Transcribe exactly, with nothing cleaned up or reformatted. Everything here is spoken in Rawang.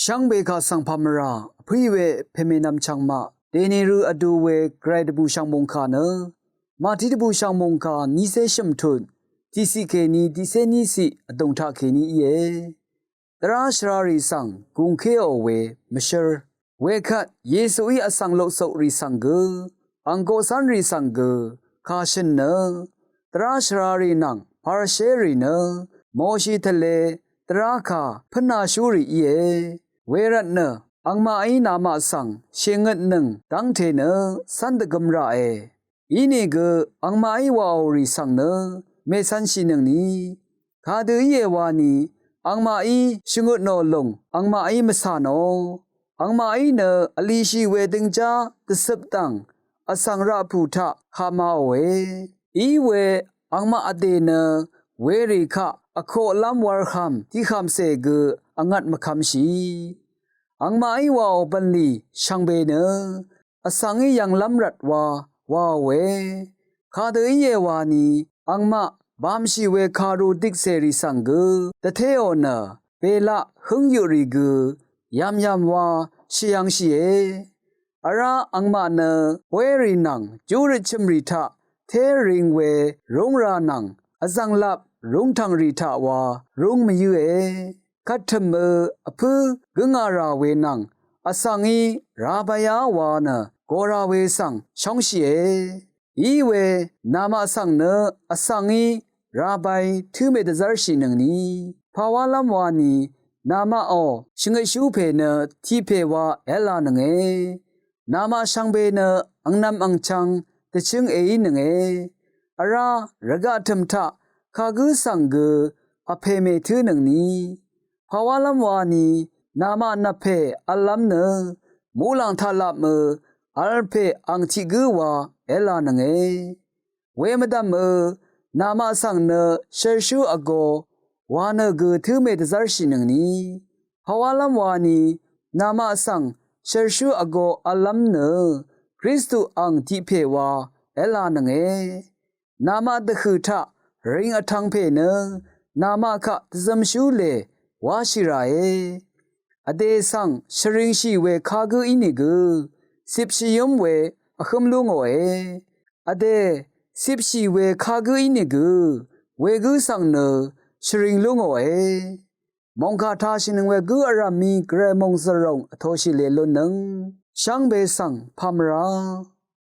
Shvngbe kà svng pàmvrà vpǿì we pèmènvm chvngmaq dèni rø vdu we gvray dvbùshv̀ng mòngkà nø Màtí dvbùshv̀ng mòngkà nícé shø̀mtut tiqciq kèní tiqcé níciq vdùng taqkèní íe. Dvrá shvrarì svng gùngkéò we mvshǿr. Wekvt Yesuí vsvng loqsoqrì svng gø ang koqcv́nrì svng gø kà shø̀n nø dvrá shvrarì nvng Parisherì nø Moshi tvle dvrá kà pǿnashúrì íe. Wervtnø angmaqí namaq svng shèngøtnøng dv́ngte nø cv́n dvgøm ràe. Inìgø angmaqí wàòrì svng nø mècv̄nshìnøngni. Kadø íe wani angmaqí shvngøtnò lùng angmaqí mvcà nò. Angmaqí nø vlishì we døngjá dvcøp dv̀ng vsvng raqpù taq kamaòe. Iwe angmaq vdè nø werì kaq vkoqlv́m warhv̀m tiqhv̀mcè gø vngvt mvkvmshì. Angmaqí wàò bv̀nlì shvngbe nø vsvngí yv̀nglv́m rvt wa wàòe. Kadø íe wani angmaq bamshì we kàru dikcèrì svng gø dvtéò nø belaq hǿngyuqrì gø yv̀myv̀m wa shvyv̄ngshìe. Vrá angmaq nø bwérì nvng júrøt chø̀mrì taq té ring we rúng rā nvng vzv̀nglap rúngtv̀ngrì taq wa rúng mvyǿe. Kvttø̀mø vpǿ gǿngà rà we nvng vsvngí rabayá wa nø gora we svng shóngshìe. Iwe namaq svng nø vsvngí rabai tǿ mèdvzv́rshìnøngni. Pàwálv́m wani namaqò shvngøtshú pè nø tiqpè wa èv́lānønge. Namaq shvngbe nø angnv̄m angchv̄ng dvchǿng èínønge. Vrá rvgaq tø̀m taq kagǿ svng gø vpè mètǿnøngni. Pàwálv́m wani namaq nvppè v̄llv́m nø muqlàng taqlapmø v̄l pè ang tiq gǿ wa èv́lānønge. Wemvdv̀mø namaq svng nø shvrshú vgō wa nø gø tǿ mèdvzv́rshìnøngni. Pàwálv́m wani namaq svng shvrshú vgō v̄llv́m nø Kristu ang tiqpè wa èv́lānønge. Namaq dvhø̀ taq ring vtv̄ng pè nø namaq kaq dvzømshú lè wáshì ràe. Vdè svng shvringshì we kagǿ ínìgø cip shvyǿm we vhǿm lú ngòe. Vdè cipshì we kagǿ ínìgø wegǿ svng nø shvring lú ngòe. Mòngkà tāshìnøng we gǿ vrv̀m mí gvray mòngzø̀ròng vtoshì lè lunnøng shvngbe svng pàmvrá